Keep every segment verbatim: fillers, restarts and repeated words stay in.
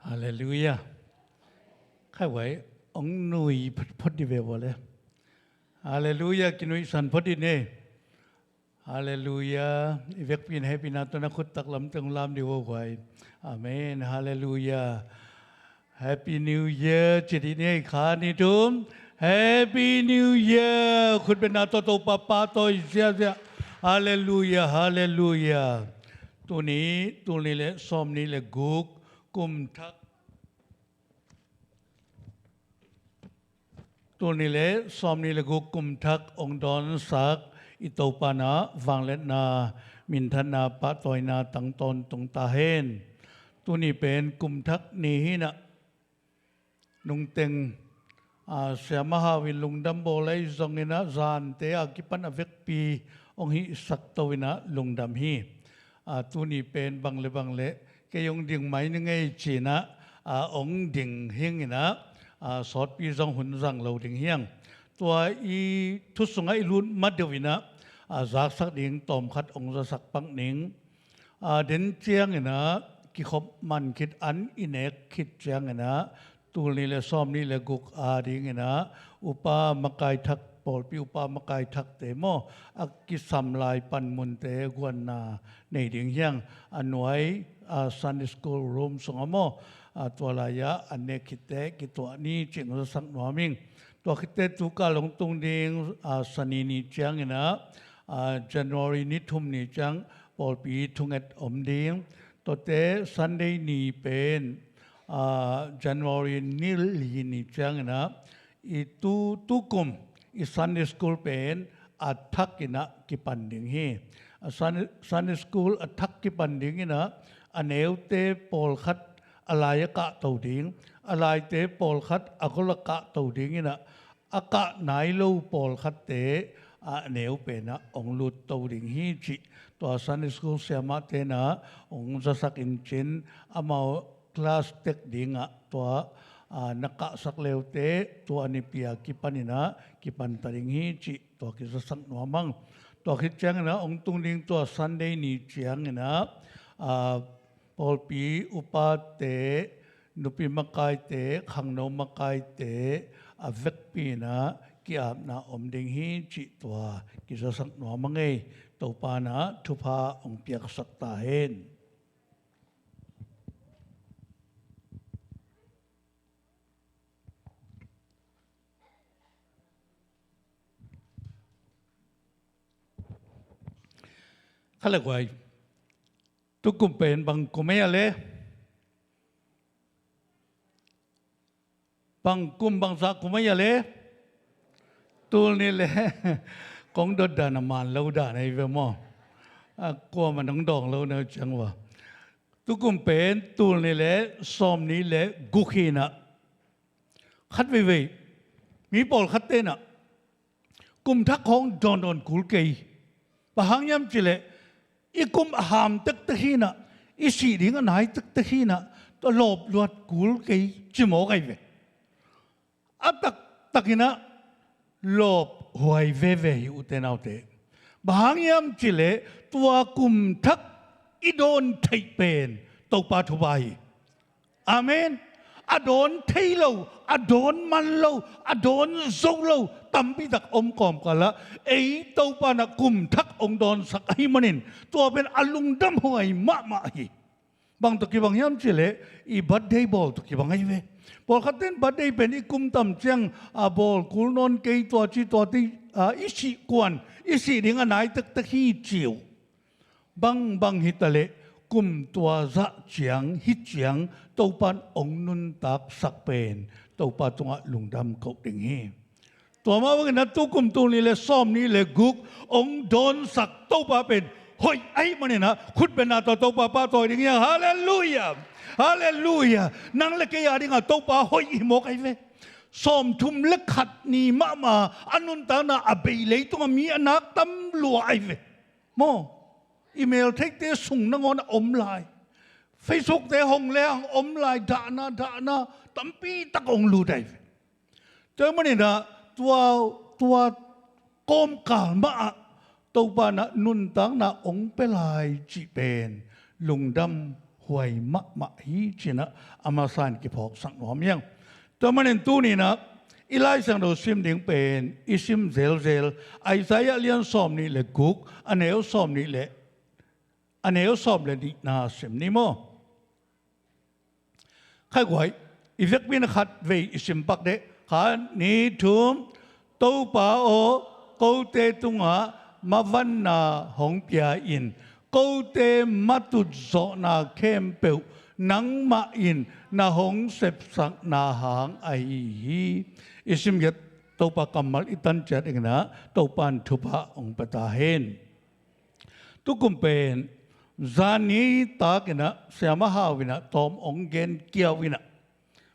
Halleluia. Khai vai ong nui photphot di ve vua le. Halleluia, kinuihsan phot di ne. Halleluia. I vekpi in hehpihna tawh na khut taklam teng lam di vua guai. Amen. Halleluia. Happy New Year ci di ne, kha ni tum. Happy New Year. Khut bengna tawh Topa pahtawi ziazia. Halleluia, halleluia. Tuni, tul nih le sawm nih le guk, kum thak. Tul nih le sawm nih le guk kum thak ong dawnsak i Topa na vangliatna, minthanna, pahtawina tang tawntung ta hen. Tuni pen kum thak ni hi na, nungteng, a, siamah hau in lungdam bawl ahi zongin ah, zante a kipan a vekpi ong hihsak to in ah lungdam hi. A, tuni pen bang le bang le kei ong ding mai ni ngei ci-in ah, a, ong ding hing in ah, a, sawtpi zong hun zang lo ding hi hang. Tua i thu sungah i lut ma deuh in ah, a, zaksak ding tawmkhat ong zasak pak ning. A, den ciangin ah, kikhop man khit an i nek khit ciangin ah, tul nih le sawm nih le guk a dingin ah, upa makai thak, pawlpi upa makai thakte maw, a kisam lai panmunte guanna nei ding hi hang. A nuai, a, Sunday school room sungah maw, a, tua lai-ah a nek khitte kituah ni cih ong zasak nuam ing. Tua khitte tu kal ong tung ding, a, Sani ni ciangin ah, a, January ni thum ni ciang pawlpi thunget om ding. Tuate Sunday ni pen, a, January ni li ni ciangin ah, i tu, tu kum i Sunday school pen a thak in ah kipan ding hi. A Sun-, Sunday school a thak kipan dingin ah, a neute pawlkhat a lai a kahto ding, a laite pawlkhat a gol a kahto dingin ah, a kah nai lo pawlkhatte a neu pen ah ong lutto ding hi cih tua Sunday school siamahte na ong zasak in cin, amau class tek dingah tua, a, na kahsak leute tua nipi a kipanin ah kipan ta ding hi cih tua kizasak nuam hang. Tua khit ciangin ah ong tung ding tua Sunday ni ciangin ah, a, pawlpi upate, nupi makaite, khangno makaite a vekpi in ah ki-apna om ding hi cih tua kizasak nuam hang ei. Topa na thupha ong piaksak ta hen. Kha le guai. Tu kum pen bang kum ei a le? Bang kum bang zah kum ei a le? Tul nih le, kong dot dan a man lo dan ei ve maw. A, kuamah nong dawng lo na ciang ua. Tu kum pen tul nih le sawm nih le guk hi na. Khat veivei, mi pawlkhatte na kum thak khawng dawndawn kul kei. Bang hang hiam cih leh, i kum a ham tektek hi na, i sih ding a nai tektek hi na, tua lawp luat kul kei ci mawk ahi ve. A taktak in ah lawp huai veve hi, ute naute. Bang hang hiam cih leh, tua kum thak i dawn theih pen Topa thupha hi. Amen. A dawn thei lo, a dawn man lo, a dawn zo lo tampi tak om kawmkal ah, ei Topa na kum thak ong dawnsak ahih manin, tua pen a lungdam huai mahmah hi. Bang tawh kibang hiam cih leh, i birthday bawl tawh kibang ahi ve. Pawlkhatte in birthday pen i kum tam ciang a bawl kul nawn kei, tua ci tua ci, a, i sih kuan, i sih ding a nai tektek hi ci uh. Bangbang hi ta leh, kum tua zah ciang, hih ciang, Topa in ong nuntaksak pen Topa tungah lungdam koh ding hi. Tua mah bangin ah tu kum tul nih le sawm nih le guk ong dawnsak Topa pen hoih ahih manin ah, khutbetna tawh Topa pahtawi ding hi hang. Halleluia. Halleluia. Nang le kei a dingah Topa hoih hi mawk ahi ve. Sawmthum le khat ni mahmah a nuntakna a bei, leitungah mi a nak tam lua ahi ve. Maw, i meltheite sung nangawn a om lai. Facebook-te hong le hong om lai, dahna, dahna tampi tak hong lut ahi ve. Tua manin ah tua, tua kawmkal mah ah Topa in ah nuntakna hong pia lai cih pen lungdam huai mahmah hi, ci-in ah a masa in kiphawksak nuam hi hang. Tua manin tuni-in ah i Lai Siangtho sim ding pen i sim zelzel Isaiah lian sawmnih le guk, a neu sawmnih le, a neu sawm le nihna sim ni maw. Khaiguai, i vekpi-in ah khatvei i sim pak deh. Khat, nih, thum. Topa aw, kote tungah mavanna hong pia in, kote matut zawhna khempeuh nangmah in na hong sepsakna hang ahi hi. I simgiat Topa kammal i tan ciat dingin ah Topa in thupha hong pia ta hen. Tukum pen zan nitak in ah Siama Hau in ah tawm hong gen kiau in ah,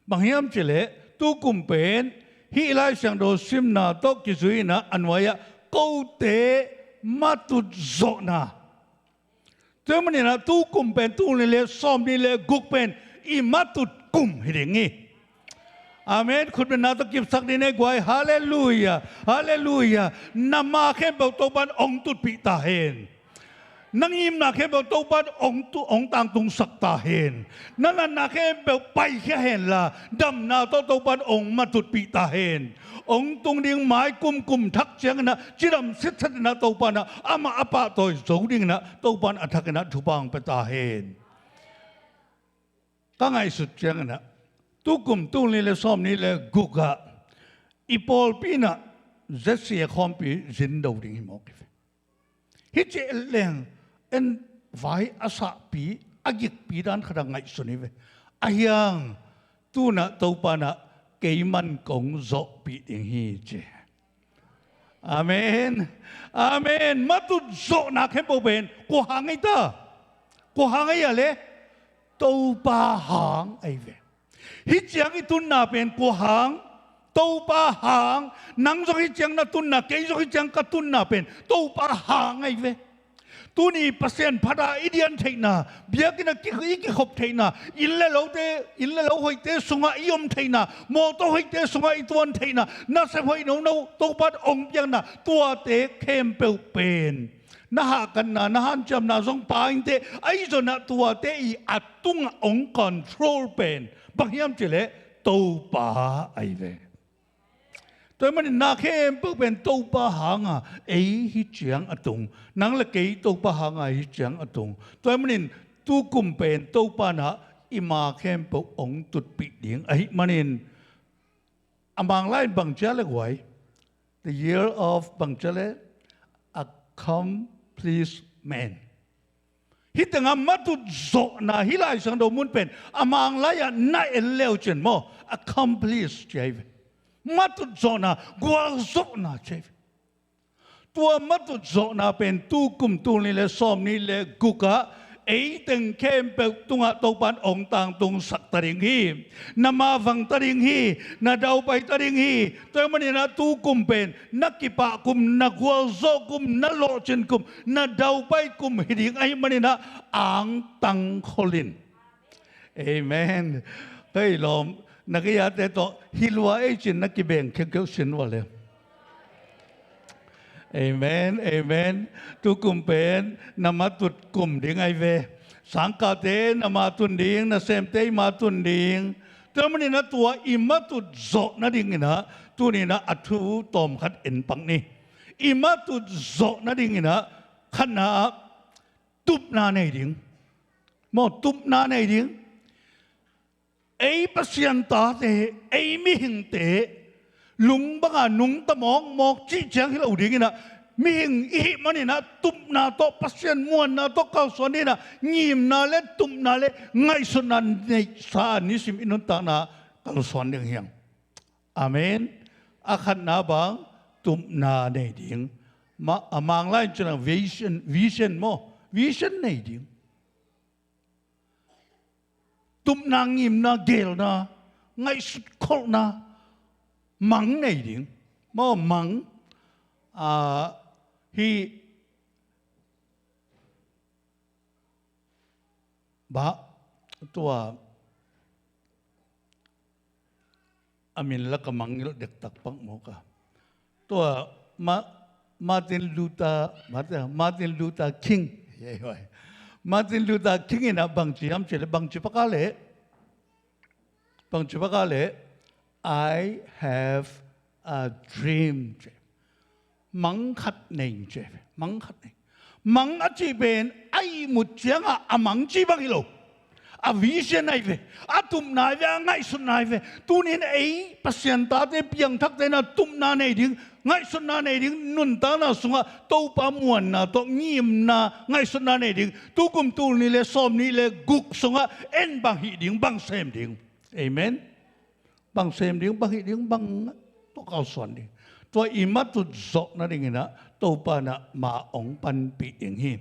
bang hiam cih leh tukum pen hih Lai Siangtho simna tawh kizui in ah a nuai-ah kote matut zawhna. Tua manin ah tukum pen tul nih le sawmnih le guk pen i matut kum hi ding hi. Amen. Khutbetna tawh kipsak ding hi guai. Halleluiah. Halleluiah. Na ma khempeuh Topa in hong tutpih ta hen. Na ngimna khempeuh Topa in hong tu-, hong tangtungsak ta hen. Na natna khempeuh paikhia henla damna tawh Topa in hong matutpih ta hen. Hong tung ding mai kum kum thak ciangin ah cidam sitset in ah Topa in ah amah a pahtawi zo dingin ah Topa in a thakin ah thupha hong pia ta hen. Ka ngaihsut ciangin ah tukum tul nih le sawmnih le guk ah i pawlpi in ah Z C A khawmpi zin do ding hi mawk hi ve. Hih ci et leng en vai a sahpi, a gikpi dan khat a ngaihsun hi ve. Ahi hang tu-in ah Topa in ah keiman kong zawhpih ding hi ci. Amen. Amen. Matut zawhna khempeuh pen kua hang ei ta? Kua hang ei a le? Topa hang ahi ve. Hih ciang i tunna pen kua hang? Topa hang. Nang zong hih ciang na tunna, kei zong hih ciang ka tunna pen Topa hang ahi ve. Tuni Pasian phat a i dian theihna, biakinn a ki-, i kikhop theihna, inn le lote, inn le lo hoihte sungah i om theihna, mawtaw hoihte sungah i tuan theihna, nasep hoih nono Topa in hong piakna, tuate khempeuh pen na hahkatna, na hanciamna zong pa inteh, ahi zongin ah tuate i a tungah hong control pen bang hiam cih leh Topa ahi ve. Tua ahih manin na khempeuh pen Topa hanga ei hi ciang a tung, nang le kei Topa hanga hi ciang a tung. Tua ahih manin tukum pen Topa in ah i ma khempeuh hong tutpih ding ahih manin a Manglai in bang ci a le guai? The year of bang ci a le? Accomplishment. Hih tengah matut zawhna hih Lai Siangtho mun pen a Manglai ah na en le uh cin maw, accomplish ci ahi ve. Matut zawhna, gualzawhna ci ahi ve. Tua matut zawhna pen tukum tul nih le sawmnih le guk ah ei teng khempeuh tungah Topa in hong tangtungsak ta ding hi. Na mavang ta ding hi. Na daupai ta ding hi. Tua ahih manin ah tukum pen na kipah kum, na gualzawh kum, na lawhcin kum, na daupai kum hi ding ahih manin ah angtang khol in. Amen. Hei lawm, na gei-ate tawh hi lua ei cin na kibeng kheukheu sin ua le. Amen, amen. Tukum pen na matut kum ding ahi ve. Sangkahte na ma tun ding, nasemte i ma tun ding. Tua ahih manin ah tua i matut zawh nadingin ah tuni-in ah a thu tawmkhat en pak ni. I matut zawh nadingin ah khatna ah tupna nei ding. Maw, tupna nei ding. Ei Pasian tate, ei mihingte, lung banga nungta mawkmawk cih ciang hi lo dingin ah, mihing i hih manin ah tupna tawh, Pasian muanna tawh kalsuan dingin ah, ngimna le tupna le ngaihsutna neihsa a nisim i nuntakna kalsuan ding hi hang. Amen. A khatna bang, tupna nei ding. Ma-, a Manglai in ci-in ah vision, vision maw, vision nei ding. Tupna, ngimna, geelna, ngaihsut kholhna, mang nei ding. Maw, mang, ah, hih, bah, tua, a min la ka mangngilh dektak pak mawk a. Tua Ma-, Martin Luther, Martin, Martin Luther King. Hei, hei. Martin Luther King in ah bangci hiam cih leh, bangci paka leh, bangci paka leh, "I have a dream," ci. Mang khat nei, ci. Mang khat nei. Mang a cih pen a ihmut ciangah a mang cih bang hi lo. A vision ahi ve. A tupna ahi ve, a ngaihsutna ahi ve. Tunin ei Pasian tate, piangthakte in ah tupna nei ding, ngaihsutna nei ding, nuntakna sungah Topa muanna tawh ngimna, ngaihsutna nei ding. Tukum tul nih le sawm nih le guk sungah en bang hih ding, bang sem ding. Amen. Bang sem ding, bang hih ding, bang tawh kalsuan ding. Tua i matut zawh nadingin ah Topa in ah ma hong panpih ding hi.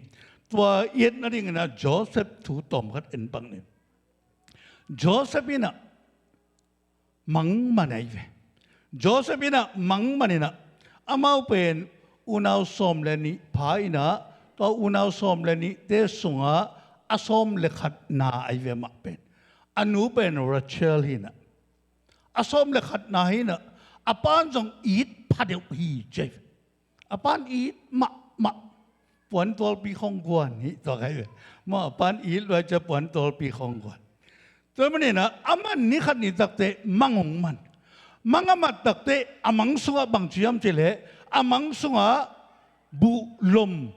Tua i et nadingin ah Joseph thu tawm khat en pak ni. Joseph in ah mang man ahi ve. Joseph in ah mang man in ah, amau pen unau sawm le nih pha in ah, tua unau sawm le nihte sungah a sawm le khatna ahi ve, amah pen. A nu pen Rachel hi in ah, a sawm le khatna hi in ah, a pa'n zong it pha deuh hi, ci. A pa'n it mahmah. Puantualpi khong guan hi, tua ka hi ve. Maw, a pa'n it lua ciang puantualpi khong guan. Tua manin ah, aman ni khat ni takteh mang hong man. Mang a mat takteh, a mang sungah bangci hiam cih leh, a mang sungah buhlom,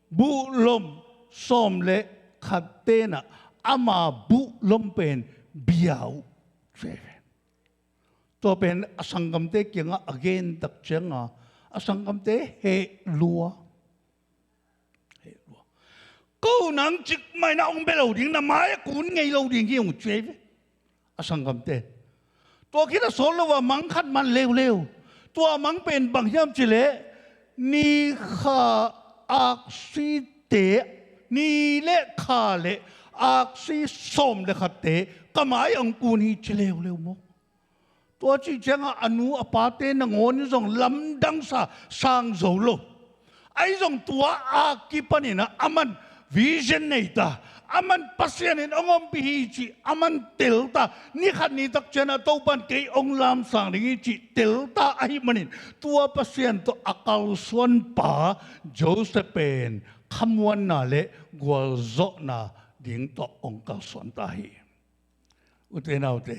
buhlom sawm le khatte in ah, ama buhlom pen bia uh, ci ve. Tua pen a sanggamte kiangah a gen tak ciangah, a sanggamte heh lua. Heh lua. Ko nang cikmah in ah hong bia lo ding, na mai-ah kun ngei lo ding hi, hong ci ahi ve. A sanggamte. Tua khit a sawt lo a mang khat man leuleu. Tua mang pen bang hiam cih leh, ni kha aksite, ni le kha le aksi sawm le khatte ka mai-ah hong kun hi, ci leuleu maw. Tua cih ciangah a nu a pate nangawn in zong lamdangsa sang zo lo. Ahi zong tua a kipanin ah aman vision nei ta, aman Pasian in hong ompih hi cih aman tel ta, ni khat ni tak ciangah Topa'n kei hong lamsang ding hi cih tel ta ahih manin, tua Pasian tawh a kalsuanpa Joseph pen khamuanna le gualzawhna ding tawh hong kalsuan ta hi. Ute naute,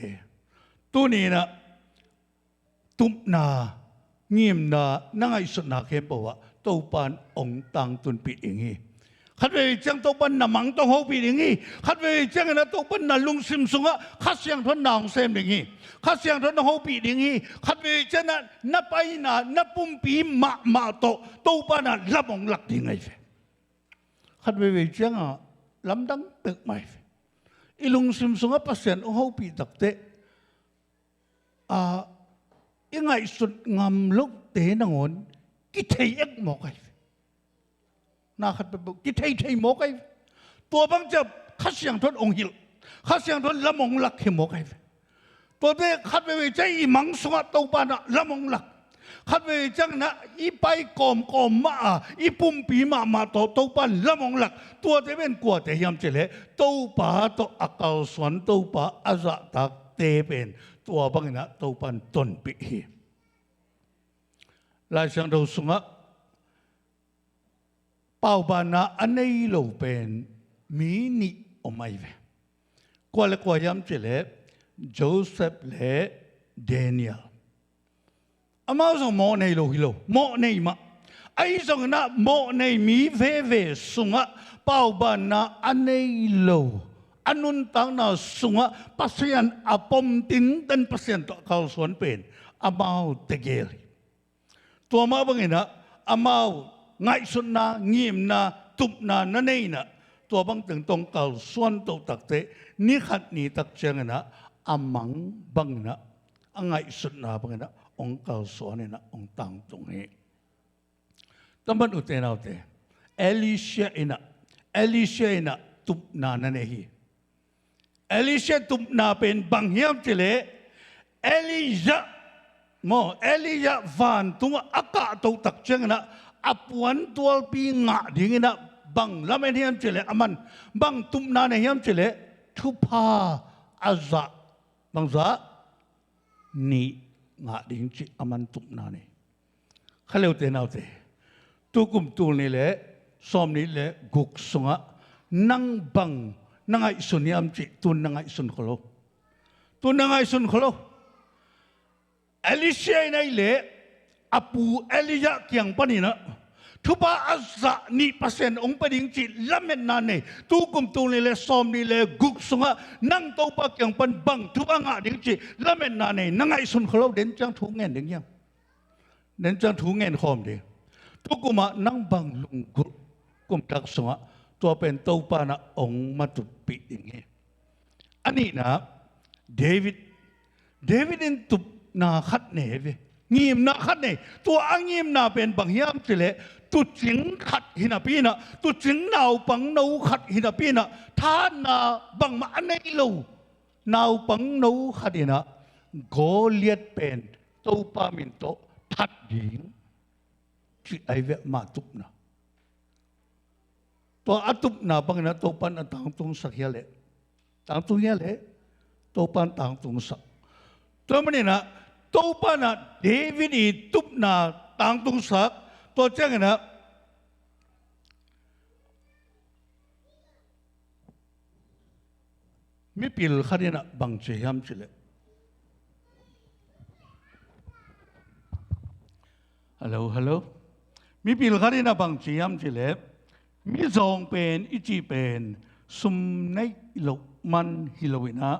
tuni in ah tupna, ngimna, na ngaihsutna khempeuh ah Topa'n hong tangtunpih ding hi. Khat veivei ciang Topa'n na mang tawh hong hopih ding hi. Khat veivei ciangin ah Topa'n na lungsim sungah Kha Siangtho in na hong sem ding hi. Kha Siangtho in na hong hopih ding hi. Khat veivei ciangin ah na paina, na pumpi mahmah tawh Topa'n ah lam hong lak ding ahi ve. Khat veivei ciangah lamdang pek mah ahi ve. I lungsim sungah Pasian hong hopih takteh, a, i ngaihsut ngam lote nangawn kithei ek mawk ahi ve. Na khat peuhpeuh kithei thei mawk ahi ve. Tua bang ciang Kha Siangtho in hong hilh, Kha Siangtho in lam hong lak hi mawk ahi ve. Tuate khat veivei ciang i mang sungah Topa'n ah lam hong lak. Khat veivei ciangin ah i pai kawmkawm mah a, i pumpi mahmah tawh Topa'n lam hong lak. Tuate pen kuate hiam cih leh, Topa tawh a kalsuan, Topa a zahtakte pen tua bangin ah Topa'n tonpih hi. Lai Siangtho sungah paubanna a nei lo pen mi nih om ahi ve. Kua le kua hiam cih leh, Joseph le Daniel. Amau zong mawh nei lo hi lo, mawh nei mah. Ahi zongin ah mawh nei mi veve sungah paubanna a nei lo, a nuntakna sungah Pasian a pom tinten, Pasian tawh a kalsuan pen amau tegel hi. Tua mah bangin ah amau ngaihsutna, ngimna, tupna na nei in ah, tua bang teng tawh hong kalsuan toh takteh, ni khat ni tak ciangin ah a mang bangin ah, a ngaihsutna bangin ah hong kalsuan in ah hong tangtung hi. Tua manin ute naute, Elisha in ah, Elisha in ah tupna na nei hi. Elisha tupna pen bang hiam cih leh, Elijah, maw, Elijah vantungah a kah toh tak ciangin ah a puantualpi ngah dingin ah bang lamen hiam cih leh, aman bang tupna nei hiam cih leh, thupha a zah, bang zah, nih ngah ding cih aman tupna nei. Kha le ute naute, tukum tul nih le sawm nih le guk sungah Nang bang na ngaihsun hiam cih tun na ngaihsun kho lo. Tun na ngaihsun kho lo. Elisha in ahih leh a pu Elijah kiang panin ah thupha a zah nih Pasian hong pia ding cih lametna nei. Tu kum tul nih le sawm nih le guk sungah nang Topa kiang pan bang thupha ngah ding cih lametna nei. Na ngaihsun kho lo, den ciang thu ngen ding hiam? Den ciang thu ngen khawm ding. Tu kum ah nang bang lunggulh kum tak sungah tua pen Topa in ah hong matutpih ding hi. A nihna, David. David in tupna khat nei ve. Ngimna khat nei. Tua a ngimna pen bang hiam cih leh tuucing khat hi napi in ah, tuucing naupangno khat hi napi in ah, thahatna bangmah a nei lo naupangno khat in ah Goliath pen Topa min tawh that ding cih ahi ve, ama tupna. Tua a tupna bangin ah Topa in a tangtungsak hi a leh. Tangtung hi a leh. Topa in tangtungsak. Tua manin ah Topa in ah David i tupna tangtungsak. Tua ciangin ah mipil khat in ah bang ci hiam cih leh. Hello, hello. Mipil khat in ah bang ci hiam cih leh, mizawng pen i cih pen sum nei loh man hi lo in ah,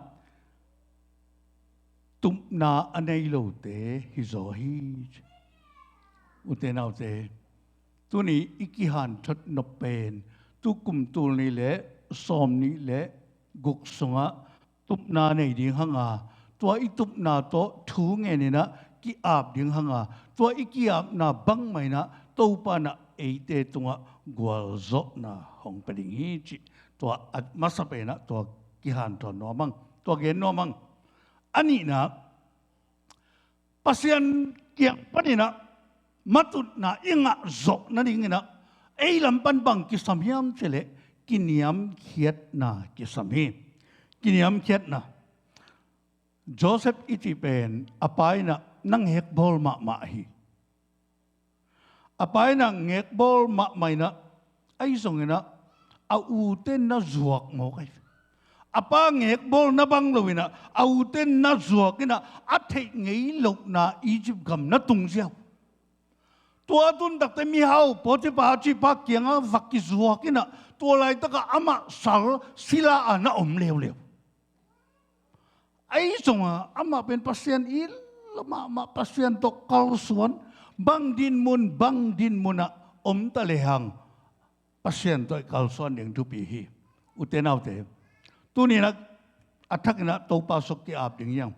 tupna a nei lote hi zaw hi. Ute naute, tuni i kihanthawn nop pen tu kum tul nih le sawm nih le guk sungah tupna nei ding hang a, tua i tupna tawh thu ngen in ah ki-ap ding hang a, tua i ki-apna bangmah in ah Topa in ah eite tungah gualzawhna hong pia ding hi cih tua a masa pen ah tua kihanthawn nuam ang, tua gen nuam ang. A nihna, Pasian kiang panin ah matutna i ngah zawh nadingin ah ei lam pan bang kisam hiam cih leh kiniamkhiatna kisam hi. Kiniamkhiatna. Joseph i cih pen a pa in ah na ngekbawl mahmah hi. A pa in ah ngekbawl mahmah in ah, ahi zongin ah a ute na zuak mawk ahi. A pa ngekbawl na bang lo in ah a ute na zuak in ah a theih ngei lohna Egypt gam na tung ziau. Tua tun takte mihau Potiphar cihpa kiangah va kizuak in ah tua laitakah amah sal sila a na om leuleu. Ahi zongah amah pen Pasian it lua mahmah, Pasian tawh kalsuan, bang dinmun bang dinmun ah om ta lehang Pasian tawh i kalsuan ding thupi hi. Ute naute, tuni in ah a thak in ah Topa sung ki-ap ding hi hang.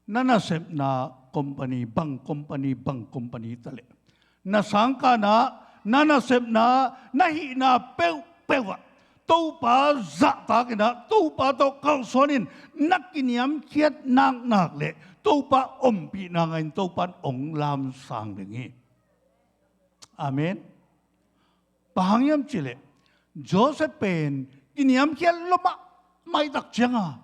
Na nasepna company, bang company, bang company ta leh, na sangkahna, na nasepna, na hihna peuhpeuh ah Topa zahtak in ah, Topa tawh kalsuan in na kiniamkhiat naknak leh Topa ompihna ngah in Topa in hong lamsang ding hi. Amen. Bang hang hiam cih leh Joseph pen kiniamkhiat lua mahmah i tak ciang a,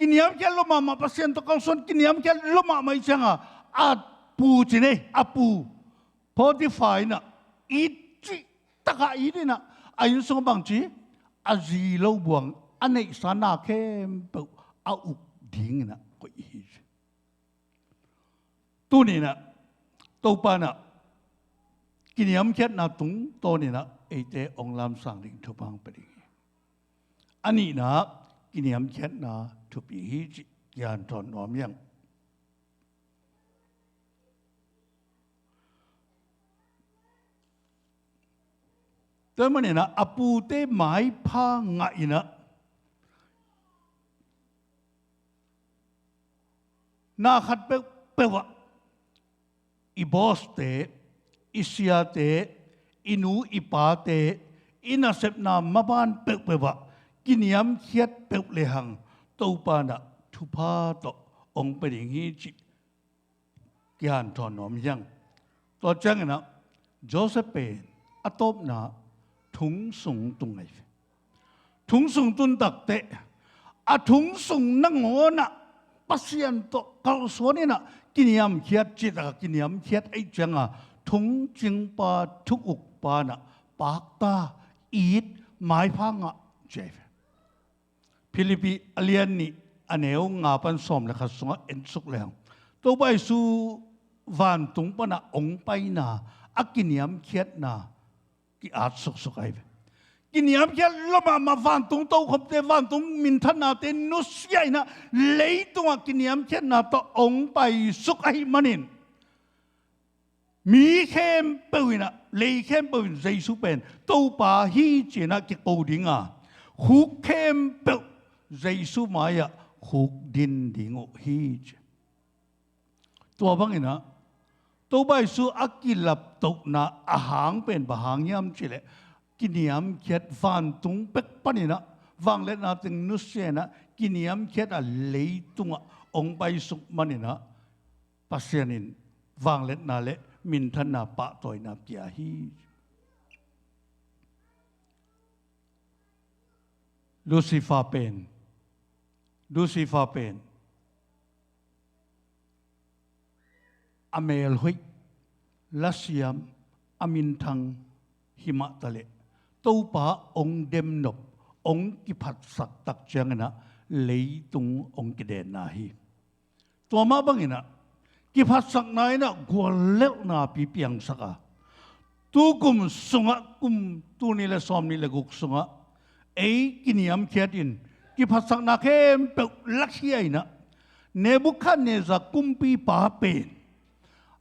kiniamkhiat lua mahmah, Pasian tawh kalsuan kiniamkhiat lua mahmah i ciang a, a pu ci ni, a pu Potiphar in ah it cihtak a it in ah, a inn sungah bang ci, a zi lo buang a neihsa na khempeuh a uk dingin ah koih hi. Tuni in ah Topa in ah kiniamkhiatna tungtawn in ah eite hong lamsang ding thupha hong pia ding hi. A nihna, kiniamkhiatna thupi hi cih kihanthawn nuam hi hang. Tua manin ah a pute maipha ngah in ah na khat peuhpeuh ah i bawste, i siate, i nu i pate, i nasepna maban peuhpeuh ah kiniamkhiat peuh lehang Topa in ah thupha tawh hong pia ding hi cih kihanthawn nuam hi hang. Tua ciangin ah Joseph pen a tawpna thong sung tung ahi ve. Thong sung tun takteh a thong sung nangawn ah Pasian tawh kalsuan in ah kiniamkhiat cihtak a kiniamkhiat ahih ciang a thongcingpa, thong ukpa in ah pakta, it, maipha ngah ci ahi ve. Philippi a lian nih a neu nga pan sawm le khat sungah ensuk leng, Topa Jesu vantung panah hong paina, a kiniamkhiatna ki-at suksuk ahi ve. Kiniamkhiat lua mahmah vantung tokhopte, vantung minthannate nusia inah leitungah kiniamkhiatna tawh hong paisuk ahih manin, mi khempeuh inah, lei khempeuh in Jesu pen Topa hi ci-inah kiko dinga, khuk khempeuh Jesu mai-ah khuk din ding uh hi ci. Tua banginah Topa Jesu a kilaptohna a hang pen bang hang hiam cihleh, kiniamkhiat, vantung pek paninah vangliatna teng nusia inah kiniamkhiat a leitungah hong paisuk maninah Pasian in vangliatna le minthanna pahtawina pia hi. Lucifer pen, Lucifer pen a mel hoih, lasiam, a minthang himah taleh Topa hong demnop, hong kiphatsak tak cianginah leitung hong kidenna hi. Tua mah banginah kiphatsakna inah guallelhna pi piangsak a, tukum sungah, kum tul nih le sawm nih le guk sungah ei kiniamkhiat in kiphatsakna khempeuh lakhia inah Nebuchadnezzar kumpipa pen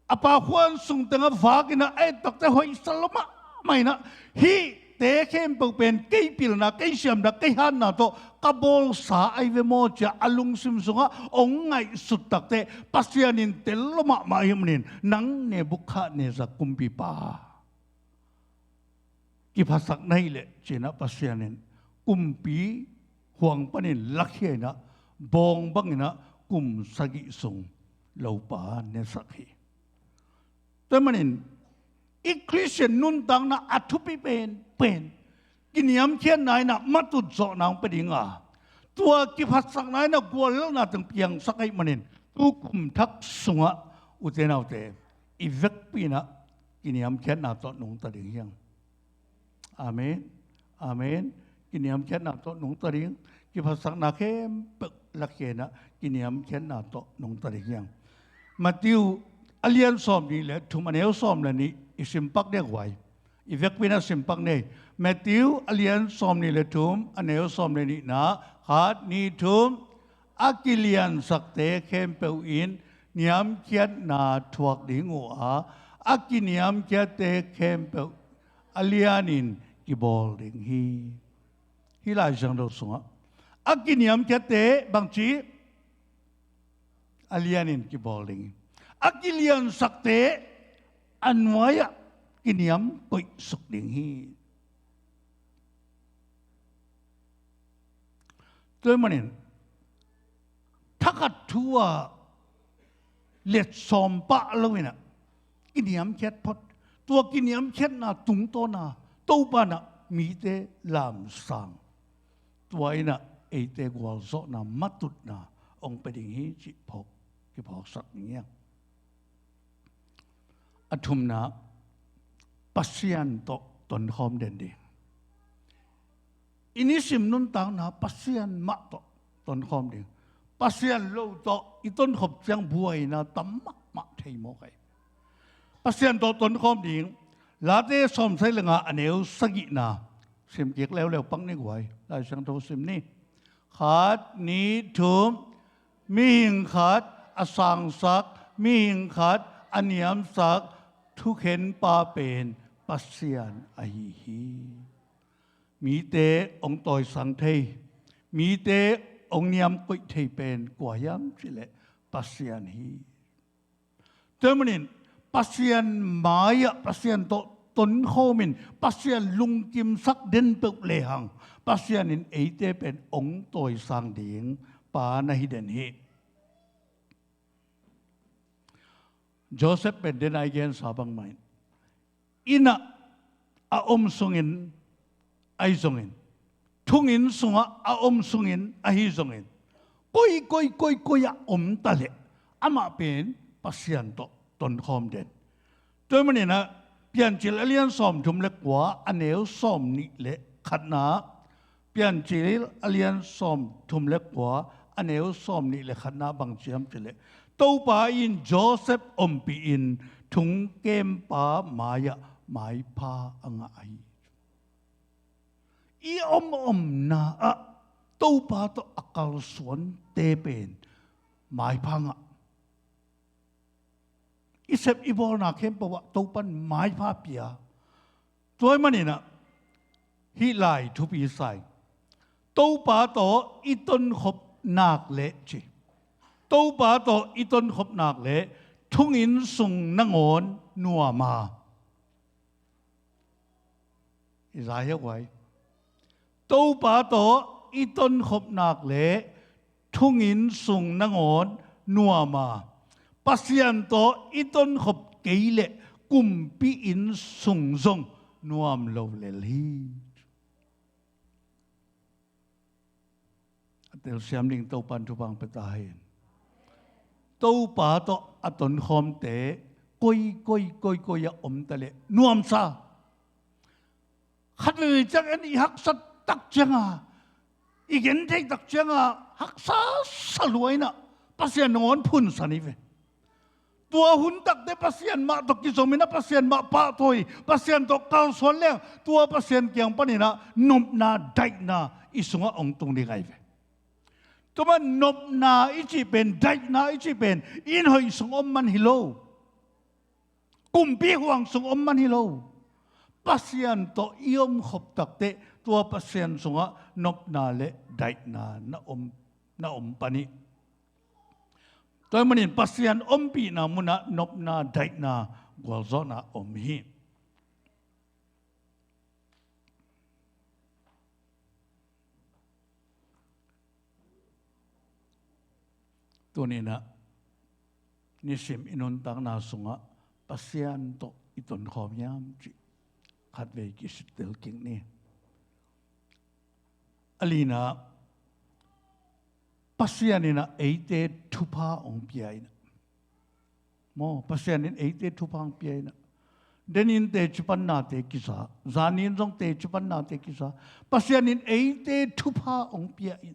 a pakhuan sung tengah vak inah a et takte hoihsa lua mahmah inah, hihte khempeuh pen kei pilna, kei siamna, kei hatna tawh ka bawlsa ahi ve maw cia a lungsim sungah hong ngaihsut takte Pasian in tel lua mahmah ahih manin, nang Nebuchadnezzar kumpipa, kiphatsakna hi leh cinah Pasian in kumpi huang panin lakhia inah bawng banginah kum sagih sung lopa nesak hi. Tua manin i Khristian nuntakna a thupi pen pen kiniamkhiatna inah matut zawhna hong pia dinga, tua kiphatsakna inah guallelhna teng piangsak ahih manin, tukum thak sungah ute naute, i vekpi inah kiniamkhiatna tawh nungta ding hiang. Amen. Amen. Kiniamkhiatna tawh nungta ding, kiphatsakna khempeuh lakhia inah kiniamkhiatna tawh nungta ding hiang. Matthew a lian sawm nih le thum a neu sawm le nih i simpak dek huai. I vekpi inah simpak nei. Matthew a lian sawm nih le thum a neu sawm le nihna, khat, nih, thum. A kiliansakte khempeuh in niamkhiatna thuak ding uh a, a kiniamkhiatte khempeuh a lianin kibawl ding hi. Hih Lai Siangtho sungah a kiniamkhiatte bangci a lianin kibawl ding hi. A kiliansakte a nuai-ah kiniam koihsuk ding hi. Tua ahih manin thakhat thu-ah letsawm pah lo inah kiniamkhiat phot. Tua kiniamkhiatna tungtawna Topa inah mite lamsang, tua inah eite gualzawhna matutna hong pia ding hi cih phawk, kiphawksak ding hiang. A thumna, Pasian tawh tonkhawm den ding. I nisim nuntakna Pasian mah tawh tonkhawm ding. Pasian lo tawh i tonkhop ciang buaina tam mahmah thei mawk ahi. Pasian tawh tonkhawm ding. Late sawmsagih le nga a neu sagihna simkik leuleu pak ni guai. Lai Siangtho sim ni. Khat, nih, thum. Mihing khat a sangsak, mihing khat a niamsak thukhenpa pen Pasian ahi hi. Mite hong tawisang thei, mite hong niamkoih thei pen kua hiam cihleh Pasian hi. Tua ahih manin Pasian mai-ah Pasian tawh tonkhawmin Pasian lungkimsak den peuh lehang Pasian in eite pen hong tawisang ding pa na hi den hi. Joseph pen den a i gensa bangmah in, inn ah a om sungin ahi zongin, thungin sungah a om sungin ahi zongin, koi koi koi koi ah om taleh amah pen Pasian tawh tonkhawm den. Tua ahih maninah Piancil a lian sawmthum le kua a neu sawmnih le khatna, Piancil a lian sawm thum le kua, a neu sawm nih le khatna bang ci hiam cih leh, Topa in Joseph ompih in thungkempa mai-ah maipha a ngah hi. I om omna ah Topa tawh a kalsuante pen maipha ngah. I sep i bawlna khempeuh ah Topan maipha pia. Tua ahih manin ah hih lai thupi sa ing. Topa tawh i tonkhop nak leh ci. Topa tawh i tonkhop nak leh thunginn sung nangawn nuam a. I za hiau guai. Topa tawh i tonkhop nak leh thunginn sung nangawn nuam a, Pasian tawh i tonkhop kei leh kumpi inn sung zong nuam lo lel hi. A telsiam ding Topan thupha pia ta hen. Topa tawh a tonkhawmte koi, koi, koi, koi a om ta leh nuamsa. Khat veivei ciang en i haksat tak cianga, i gentheih tak cianga haksa sa lua in ah Pasian nangawn phunsan hi ve. Tua hun takte Pasian mah tawh kizom in ah Pasian mah pahtawi, Pasian tawh kalsuan leng tua Pasian kiang panin ah nopna daihna i sungah hong tung ding ahi ve. Tua man nopna i cih pen, daihna i cih pen inn hoih sung om man hi lo. Kumpi huang sung om man hi lo. Pasian tawh i omkhop takteh tua Pasian sungah nopna le daihna na om, na om pan hi. Tua ahih manin Pasian ompihna munah nopna, daihna, gualzawhna om hi. Tuni-in ah nisim i nuntakna sungah Pasian tawh i tonkhawm hiam cih khatvei kisittel kik ni. A lina, Pasian in ah eite thupha hong pia in ah. Maw, Pasian in eite thupha hong pia in ah. Denin teci pannate kiza, zanin zong teci pannate kiza. Pasian in eite thupha hong pia in.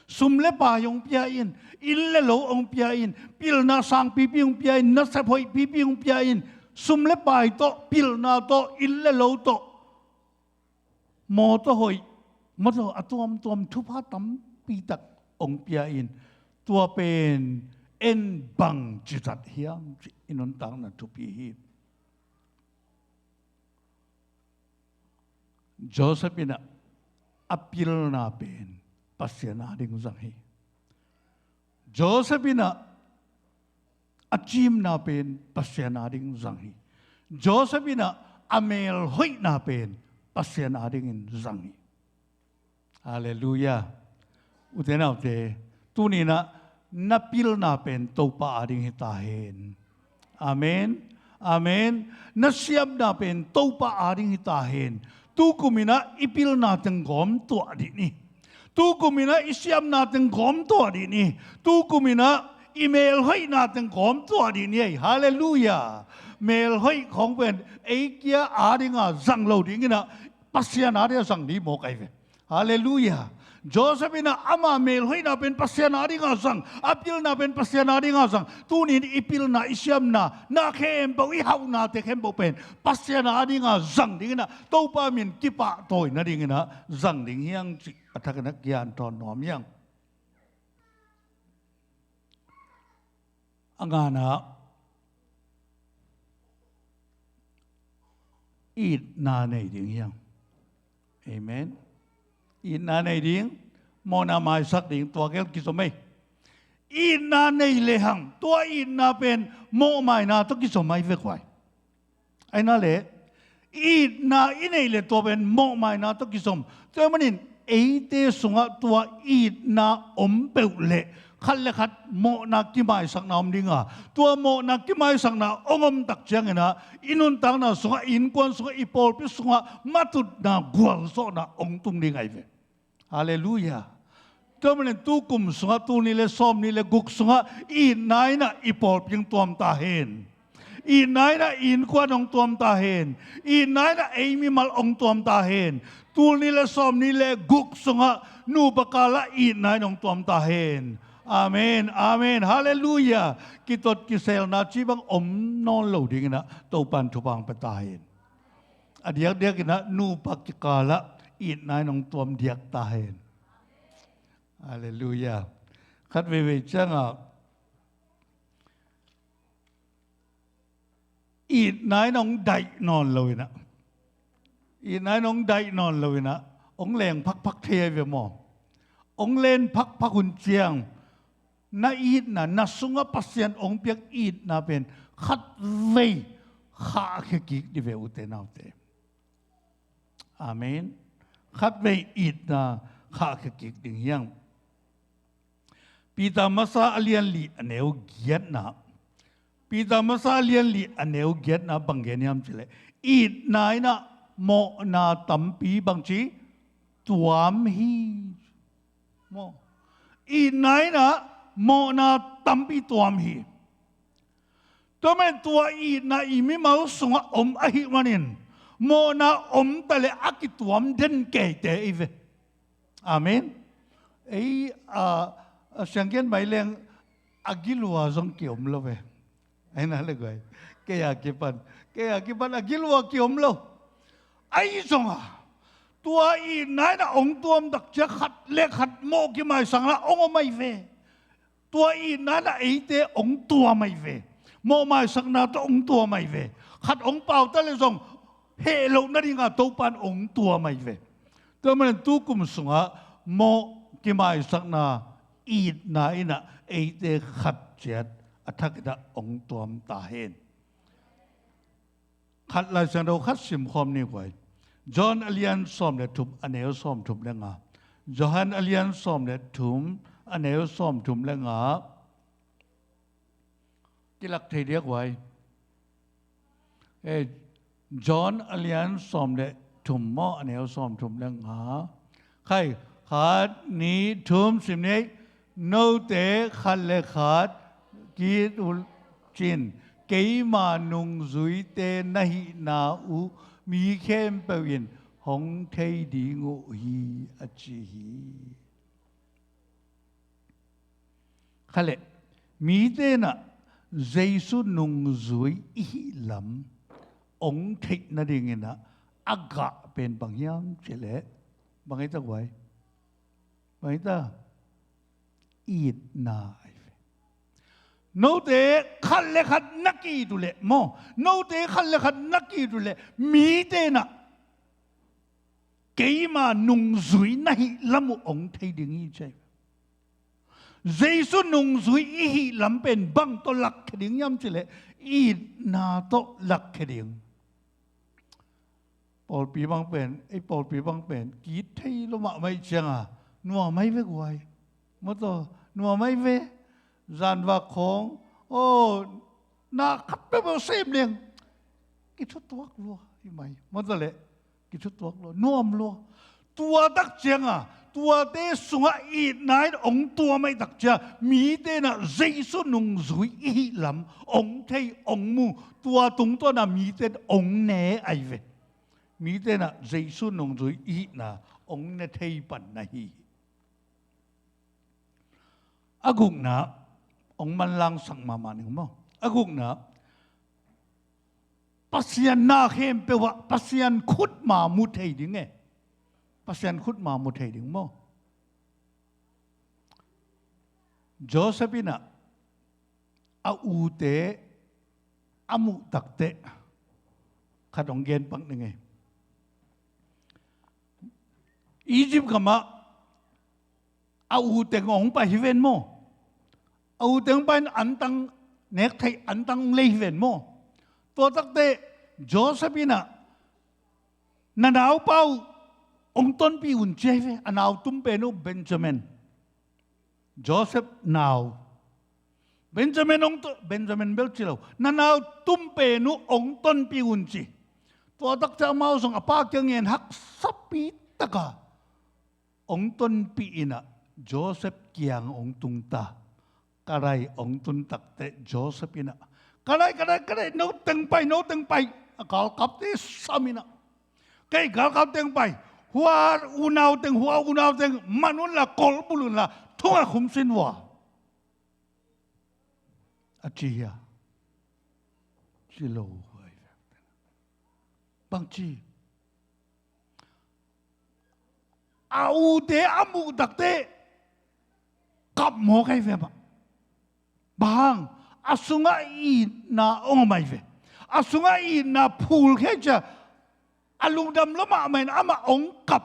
Sum le pai hong pia in, inn le lo hong pia in, pilna sangpipi hong pia in, nasep hoihpipi hong pia in, sum le pai tawh, pilna tawh, inn le lo tawh, mawtaw hoih, mawtaw a tuamtuam thupha tampi tak hong pia in, tua pen en bangci zat hiam cih i nuntakna thupi hi. Joseph in ah a pilna pen Pasian ading zang hi. Joseph in ah a cimna pen Pasian ading zang hi. Joseph in ah a melhoihna pen Pasian adingin zang hi. Halleluiah. Ute naute, tuni-in ah na pilna pen Topa ading hi ta hen. Amen. Amen. Na siamna pen Topa ading hi ta hen. Tukum in ah i pilna teng gawm tuah dih ni. Tukum in ah i siamna teng gawm tuah dih ni. Tukum in ah i melhoihna teng gawm tuah dih ni ei. Halleluiah. Melhoih khawng pen ei kia adinga zang lo dingin ah Pasian adinga zang dih mawk ahi ve. Halleluiah. Joseph in ah ama melhoihna pen Pasian adinga zang, a pilna pen Pasian adinga zang. Tuni-in i pilna, i siamna, na khempeuh, i hauhnate khempeuh pen Pasian adinga zang dingin ah Topa min kipahtawi nadingin ah zang ding hi hang cih a thakin ah kianthawn nuam hi hang. A ngana, itna nei ding hi hang. Amen. Itna nei ding, mawhna maisak ding, tua gel kizom ei. Itna nei lehang tua itna pen mawhmaina tawh kizom ahi ve guai. Ahi na leh, itna i neih leh tua pen mawhmaina tawh kizom. Tua ahih manin eite sungah tua itna om peuh leh khat le khat mawhna kimaisakna om ding a, tua mawhna kimaisakna hong om tak ciangin ah i nuntakna sungah, i innkuan sungah, i pawlpi sungah matutna, gualzawhna hong tung ding ahi ve. Halleluiah. Tua manin tukum sungah, tul nih le sawmnih le guk sungah itna in ah i pawlpi hong tuam ta hen. Itna in ah innkuan hong tuam ta hen. Itna in ah ei mimal hong tuam ta hen. Tul nih le sawm nih le guk sungah nupa kalah itna in hong tuam ta hen. Amen, amen, halleluiah. Kitot kiselna cih bang om nawn lo dingin ah Topan thupha hong pia ta hen. A diakdiakin ah nupa kikalah itna in hong tuam diak ta hen. Halleluiah. Khat veivei ciangah itna in hong daih nawn lo in ah, itna in hong daih nawn lo in ah, hong leng phakphak thei ahi ve maw? Hong len phakphak hun ciang na itna, na sungah Pasian hong piak itna pen khatvei khahkhia kik dih ve, ute naute. Amen. Khatvei itna khahkhia kik ding hi hang. Peter masa a lian li a neu giatna. Peter masa a lian li a neu giatna bang gen hiam cih leh, itna in ah mawhna tampi bangci tuam hi. Maw? Itna in ah mawhna tampi tuam hi. Tua man tua itna i mimal sungah om ahih manin mawhna om ta leh a kituam den keite i ve. Amen. Ei, a, a sianggen mai leng a gilua zong kiom lo ve. Aina le guai. Kei a kipan, kei a kipan a gilua kiom lo. Ahi zonga tua itna in ah hong tuam takcia khat le khat mawh kimaisakna hong om ahi ve. Tua itna in ah eite hong tuam ahi ve. Mawh maisakna tawh hong tuam ahi ve. Khat hong pau ta leh zong heh loh nadinga Topan hong tuam ahi ve. Tua manin tukum sungah mawh kimaisakna itna in ah eite khat ciat a thak in ah hong tuam ta hen. Khat Lai Siangtho khat simkhawm ni guai. John a lian sawm le thum a neu sawm thum le nga. Johan a lian sawm le thum a neu sawm thum le nga. Kilak thei diak guai. Eh, John a lian sawm le thum maw, a neu sawm thum le nga. Khai, khat, nih, thum, sim ni. Note khat le khat ki-it uh cin, keima nungzuite na hihna uh mi khempeuh in hong thei ding uh hi, a ci hi. Khaleh, mite in ah Jesu nungzui i hih lam hong theih nadingin ah a gah pen bang hiam cih leh, bang hi ta guai? Bang hi ta? Itna ahi ve. Note khat le khat na ki-it uh leh maw, note khat le khat na ki-it uh leh mite in ah keima nungzui na hih lam uh hong thei ding hi, ci hi. Jesu nungzui i hih lam pen bang tawh lakkhia ding hiam cih leh, itna tawh lakkhia ding. Pawlpi bang pen, ei pawlpi bang pen ki-it thei lo mahmah ih cianga nuam ahi ve guai. Maw taw, nuam ahi ve. Zanvak khawng, aw, na khat peuhpeuh sem leng kithutuak lua hi mai. Maw taw leh, kithutuak lua, nuam lua. Tua tak cianga tuate sungah itna in hong tuam ahih tak cia mite in ah Jesu nungzui i hih lam hong thei, hong mu. Tua tungtawna mite in hong ne ahi ve. Mite in ah Jesu nungzui i hihna hong ne thei pan na hi. A gukna, hong manlangsak mahmah ning maw. A gukna, Pasian na khempeuh ah Pasian khutma mu thei ding e. Pasian khutma mu thei ding maw. Joseph in ah a ute a muh takteh khat hong gen pak ning e. Egypt gamah a u teng hong pai hi ven maw? A u teng pai in antang, nek theih antang hong lei hi ven maw? Tua takteh Joseph in ah, na naupa uh hong tonpih un, ci hi ve. A nau tumpen uh Benjamin. Joseph nau Benjamin hong to-, Benjamin bel ci lo, na nau tumpen uh hong tonpih un, ci. Tua takteh amau zong a pa kiang gen haksapi taka hong tonpih in ah Joseph kiang hong tung ta. Karai hong tun takteh Joseph in ah, Ka naih, ka naih, ka naih, no teng pai, no teng pai. A galkapte sam in ah, kei galkap teng pai. Hua unau teng, hua unau teng man unla, kolbulh unla, thong ah khum sin vua, a ci hia? Ci lo. Bangci? A ute a muh takteh kap mawk ahi ve mah. Bang hang? A sungah itna hong om ahi ve. A sungah itna phulkhia cia, a lungdam lua mahmah in amah hong kap.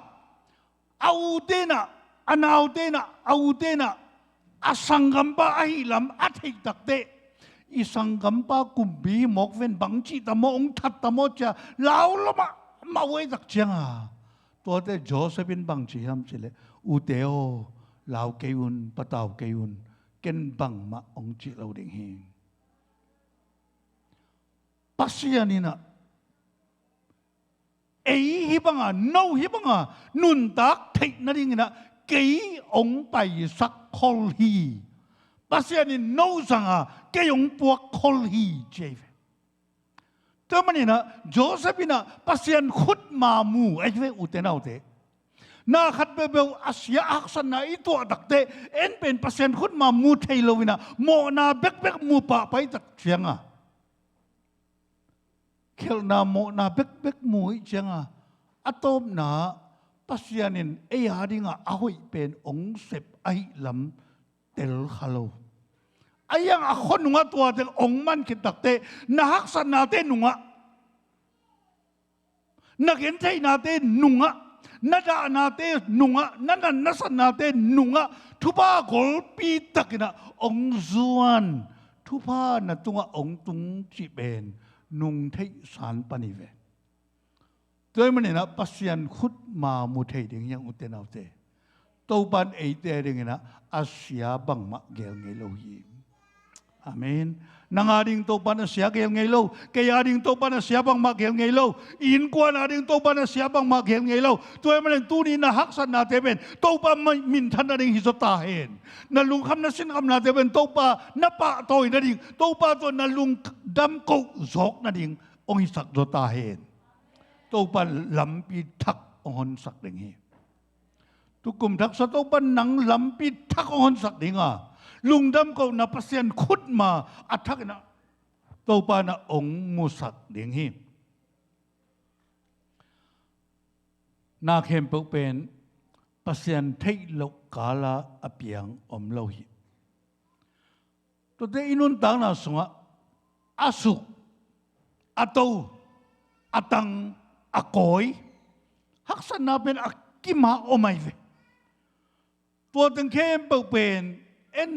A ute in ah, a naute in ah, a ute in ah, a sanggampa ahih lam a theih takteh, i sanggampa kumpi hi mawk ven, bangci ta maw, hong that ta maw cia lau lua mahmah uh ahih tak cianga, tuate Joseph in bangci hiam cih leh, ute aw, lau kei un, patau kei un, ken bangmah hong cih lo ding hi. Pasian in ah ei hih banga, no hih banga nuntak theih nadingin ah kei hong paisak khol hi. Pasian in no zanga kei hong puak khol hi, ci ahi ve. Tua manin ah Joseph in ah Pasian khutma mu ahi ve, ute naute. Na khat peuhpeuh a sia a haksatna i tuah takteh, en pen Pasian khutma mu thei lo in ah mawhna bekbek mu pahpah ahih tak cianga, khelhna mawhna bekbek mu ahih cianga, a tawpna Pasian in ei a dingah a hoih pen hong sep ahih lam tel kha lo. Ahi hang a khua nungah tua teng hong man khit takteh, na haksatnate nungah, na gentheihnate nungah, na dahnate nungah, na nan na satnate nungah thupha golpi takin ah hong zuan, thupha na tungah hong tung cih pen nungtheihsa pan hi ve. Tua ahih manin ah Pasian khutma mu thei ding hi hang, ute naute. Topa in eite adingin ah a sia bangmah gel ngei lo hi. Amen. Nang ading Topa in a sia gel ngei lo. Kei ading Topa in a sia bangmah gel ngei lo. I innkuan ading Topa in a sia bangmah gel ngei lo. Tua ahih manin tuni na haksatnate pen Topa minthan nading hi zaw ta hen. Na lungkham na sinkhamnate pen Topa na pahtawi nading, Topa tawh na lungdam koh zawk nading hong hisak zaw ta hen. Topa in lampi thak hong honsak ding hi. Tukum thaksa Topa in nang lampi thak hong honsak ding a, lungdam kohna Pasian khutma a thakin ah Topa in ah hong musak ding hi. Na khempeuh pen Pasian theih loh kala a piang om lo hi. Tuate i nuntakna sungah a suk, a to, a tang, a kawi, haksatna pen a kim a om ahi ve. Tua teng khempeuh pen en,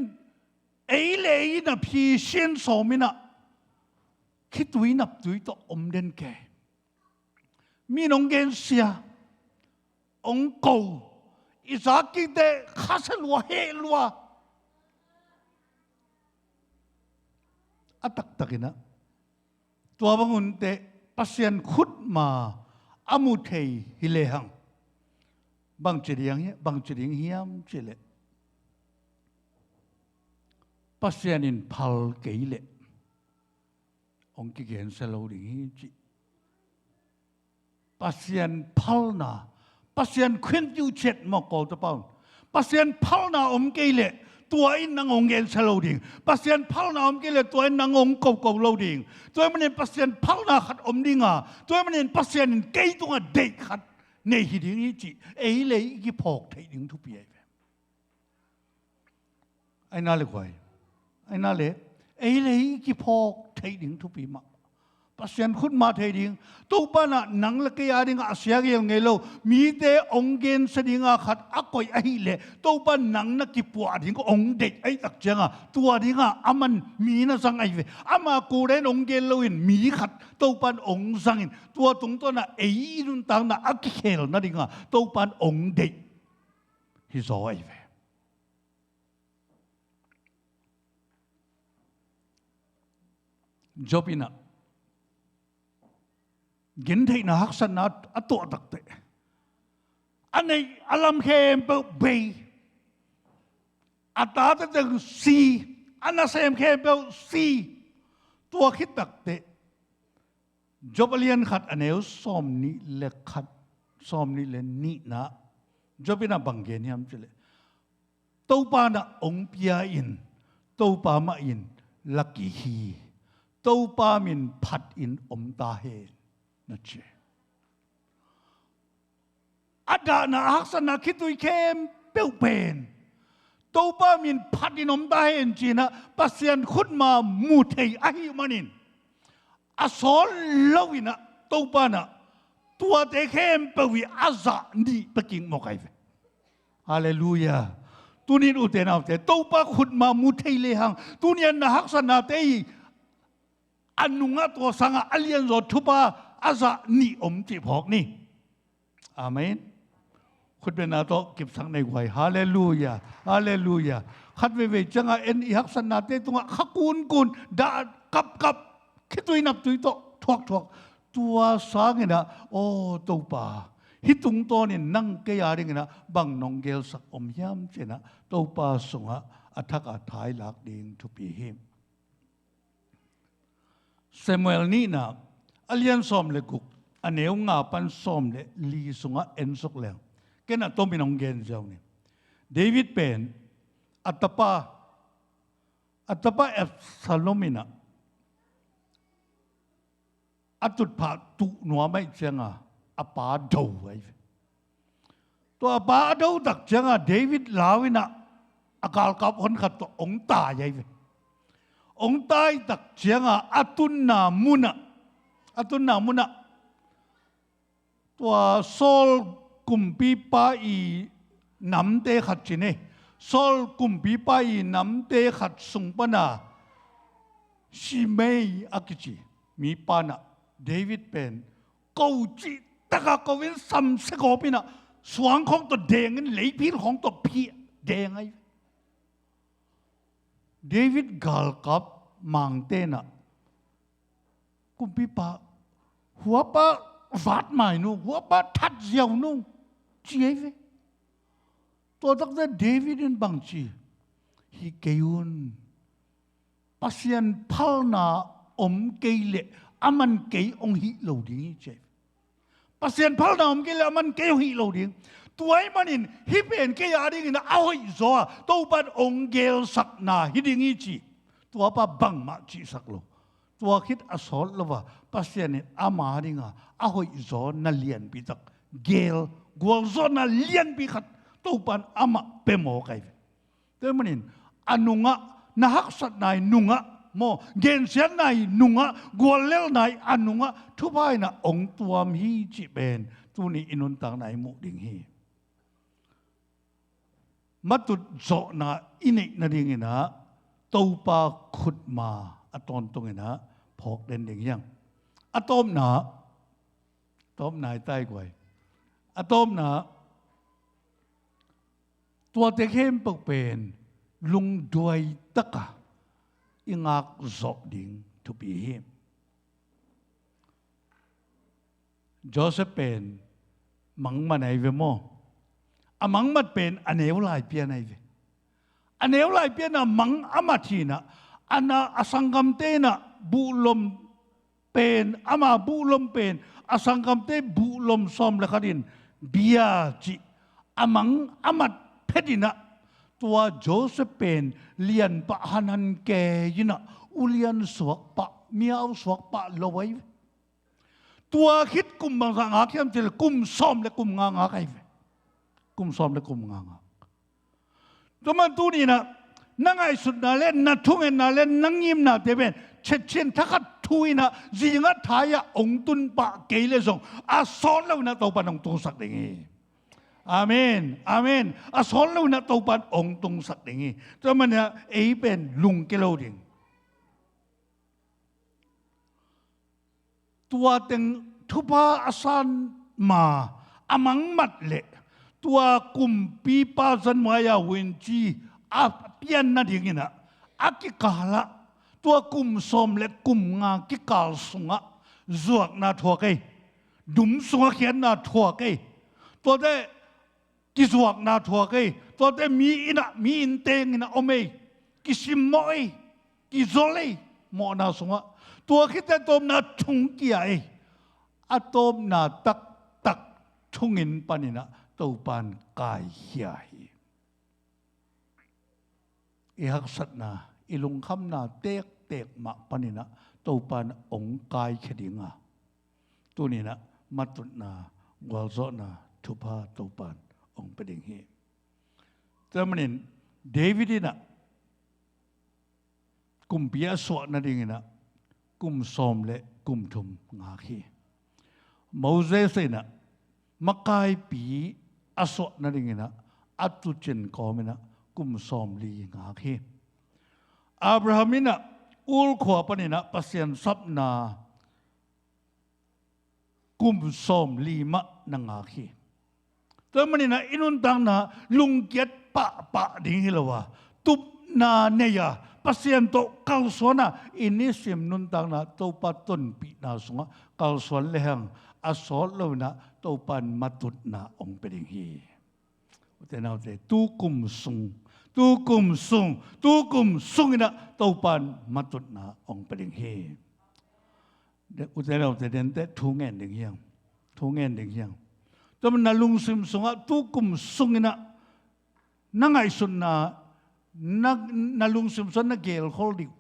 ei le ei in a phi sin sawm in ah khitui naptui tawh om den kei. Mi in hong gensia, hong ko, i zak kikte khasia lua, heh lua. A taktakin ah tua bang hun teh Pasian khutma a mu thei hi lehang, bangci ding hi, bangci ding hiam cih leh, Pasian in phal kei leh hong kigensia lo ding hi, ci. Pasian phalna, Pasian khuentiu ciat maw, Kawlte pau in, Pasian phalna om kei leh tua in nang hong gensia lo ding. Pasian phalna om kei leh tua in nang hong koko lo ding. Tua ahih manin Pasian phalna khat om ding a, tua ahih manin Pasian in kei tungah deih khat nei hi ding hi, cih ei le ei i kiphawk theih ding thupi ahi ve. Aina le kua hi. Aina le, ei le ei i kiphawk theih ding thupi mah. Pasian khutma thei ding. Topa in ah nang le kei a dingah a sia gel ngei lo, mite hong gensia dinga khat a koih ahih leh Topa in nang na kipuah ding hong deih ahih tak cianga, tua dinga aman mi na zang ahi ve. Ama kul in hong gen loin mi khat Topa in hong zangin, tua tungtawn ah ei i nuntakna a kikhel nadinga Topa in hong deih hi zaw ahi ve. Job in ah gentheihna haksatna a tuah takteh, a neih a lam khempeuh bei, a tate teng si, a nasem khempeuh si. Tua khit takteh Job a lian khat a neu sawm nih le khat, sawm nih le nihna, Job in a bang gen hiam cih leh, Topa na hong pia in, Topa mah in la kih hi, Topa min phat in om ta hen, na ci. A dahna, a haksatna khitui khempeuh pen Topa min phat in om ta hen ci-in ah Pasian khutma mu thei ahih manin a sawt lo-in ah Topa in ah tuate khempeuh i a zah nih pia kik mawk ahi ve. Halleluiah. Tuni in ute naute, Topa khutma mu thei lehang, tuni a na haksatnate i a nungah tua sangah a lianzaw thupha a zah nih om cih phawk ni. Amen. Khutbetna tawh kipsak nei guai. Halleluiah. Halleluiah. Khat veivei ciangah en i haksatnate tungah kha kunkun, dah kapkap, khitui naptui tawh thuakthuak. Tua sangin ah, aw Topa, hih tungtawnin nang kei a dingin ah bang nong gelsak om hiam ci-in ah Topa sungah a thak a thailak ding thupi hi. Samuel nihna a lian sawm le guk, a neu nga pan sawm le li sungah en suk leng, ken a tomin hong gen ziau ni. David pen a tapa, a tapa Absalom in ah a tutphah tuh nuam ahih ciangah a pa do ahi ve. Tua a pa a do tak ciangah David lau-in ah a galkap hon khat tawh hong tai ahi ve. Hong tai tak ciangah a tunna munah, a tunna munah tua Saul kumpipa i namte khat ci ni. Saul kumpipa i namte khat sung pana Shimei a kici mipa in ah David pen ko cih takah ko-in samsia gawp in ah suang khawng tawh dengin leiphil khawng tawh phih deng ahi. David galkap mangte in ah kumpipa, huapa vat mai nu, huapa that ziau nu, ci ahi ve. Tua takte David in bang ci, hi kei un. Pasian phalna om kei leh aman kei hong hih lo ding hi, ci ahi ve. Pasian phalna om kei leh aman kei hong hih lo ding. Tua ahih manin hih pen kei a dingin a hoihzaw a Topan hong gelsakna hi ding hi ci. Tuapa bangmah cihsak lo. Tua khit a sawt lo a Pasian in ama dinga a hoihzaw na lianpi tak, gel gualzawhna lianpi khat Topan amah pia mawk ahi ve. Tua ahih manin a nungah, na haksatna i nungah maw, gensiatna i nungah, guallelhna i a nungah thupha in a hong tuam hi cih pen tuni i nuntakna i muh ding hi. Matut zawhna i neih nadingin ah Topa khutma a tawntungin ah phawk den ding hi hang. A tawpna, tawpna i tai guai. A tawpna, tuate khempeuh pen lungduai taka i ngak zawh ding thupi hi. Joseph pen mangmat ahi ve maw? A mangmat pen a neu lai pian ahi ve. A neu lai pian a mang a mat hi-in ah, a na, a sanggamte in ah buhlom pen, ama buhlom pen a sanggamte buhlom sawm le khat in bia cih a mang a mat phet in ah, tua Joseph pen lianpah hanhan kei in ah, ulian suakpah, miau suakpah lo ahi ve. Tua khit kum bangzah ngak hiam cih leh kum sawm le kum nga ngak ahi ve. Kum sawm le kum nga ngak. Tua man tuni-in ah na ngaihsutna le na thungetna le na ngimnate pen chetchin thakhat thu-in ah zingah thai-ah hong tun pah kei leh zong a sawt lo-in ah Topan hong tungsak ding hi. Amen. Amen. A sawt lo-in ah Topan hong tungsak ding hi. Tua man-in ah ei pen lungkia lo ding. Tua teng thupha a san ma a mangmat leh tua kumpipa zanmuai-a wunci a pian nadingin ah a kikalah tua kum sawm le kum nga kikal sungah zuakna thuak ei, dum sungah khiatna thuak ei, tuate kizuakna thuak ei, tuate mi inn ah, mi inn teng in ah om ei, kisimmawh ei, kizol ei, mawhna sungah. Tua khit teh tawpna thung kia ei. A tawpna taktak thungin panin ah Topa'n kaikhia hi. I haksatna, i lungkhamna tektek mah panin ah Topa'n hong kaikhia ding a, tuni-in ah matutna, gualzawhna, thupha Topa'n hong pia ding hi. Tua manin David in ah kumpi a suah nadingin ah kum sawm le kum thum ngak hi. Moses in ah makaipi a suah nadingin ah a tuucin kawmin ah kum sawmli ngak hi. Abraham in ah Ur khua panin ah Pasian sapna kum sawmli mah na ngak hi. Tua manin ah i nuntakna lungkiat pahpah ding hi lo a, tupna nei a, Pasian tawh kalsuan a, i nisim nuntakna Topa tonpihna sungah kalsuan lehang a sawt loin ah Topa'n matutna hong pia ding hi. Ute naute, tu kum sung, tu kum sung, tu kum sungin ah Topa'n matutna hong pia ding hi. Ute naute, dente thu ngen ding hi hang. Thu ngen ding hi hang. Tua manin na lungsim sungah tu kum sungin ah na ngaihsutna, na, na lungsim sungah na gelkhol ding uh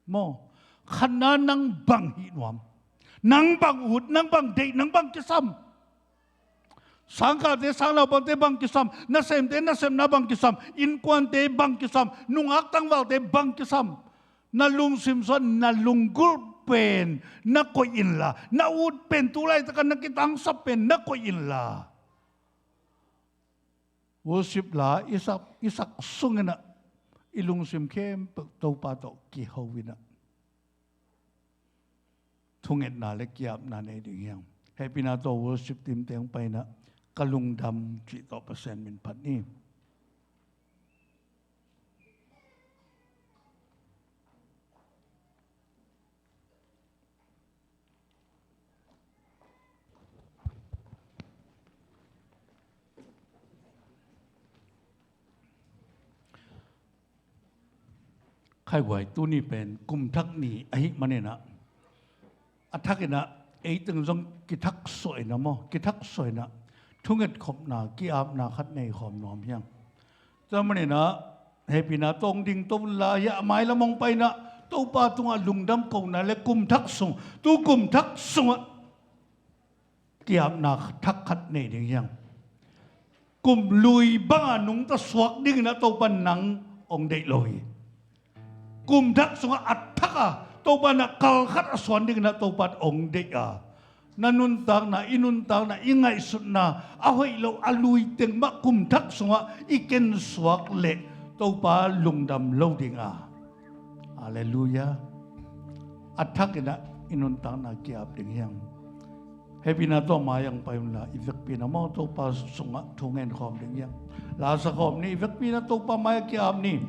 maw? Khatna, nang bang hih nuam? Nang bang ut, nang bang deih, nang bang kisam? Sangkahte, sangnaupangte bang kisam? Nasemte, nasemna bang kisam? Innkuante bang kisam? Nungak tangvalte bang kisam? Na lungsim sungah na lunggulh pen na koih inla, na ut pen, tu laitak a na kitangsap pen na koih inla, worship la i sak, i sak sungin ah i lungsim khempeuh Topa tawh kiho in ah thungetna le ki-apna nei ding hi hang. Hehpihna tawh worship team teng paina, Ka Lungdam cih tawh Pasian min phat ni. Khaiguai, tuni pen kum thak ni ahih manin ah, a thak in ah ei teng zong kithak suah in ah maw, kithak suah in ah thunget khopna, ki-apna khat nei khawm nuam hi hang. Tua manin ah hehpihna tawh ding to unla, hiah a mailam hong paina, Topa tungah lungdam kohna le kum thak sung, tu kum thak sungah ki-apna thak khat nei ding hi hang. Kum lui banga nungta suak dingin ah Topa'n nang hong deih lo hi. Kum thak sungah a thak a, Topa'n ah kal khat a suan dingin ah Topa'n hong deih a, na nuntakna, i nuntakna, i ngaihsutna a hoih lo, a lui teng mah kum thak sungah i kensuak leh Topa lungdam lo ding a. Halleluiah. A thak in ah i nuntakna ki-ap ding hi hang. Hehpihna tawh mai-ah hong pai unla, i vekpi in ah maw, Topa sungah thu ngen khawm ding hi hang. La sa khawm ni, i vekpi in ah Topa mai-ah ki-ap ni.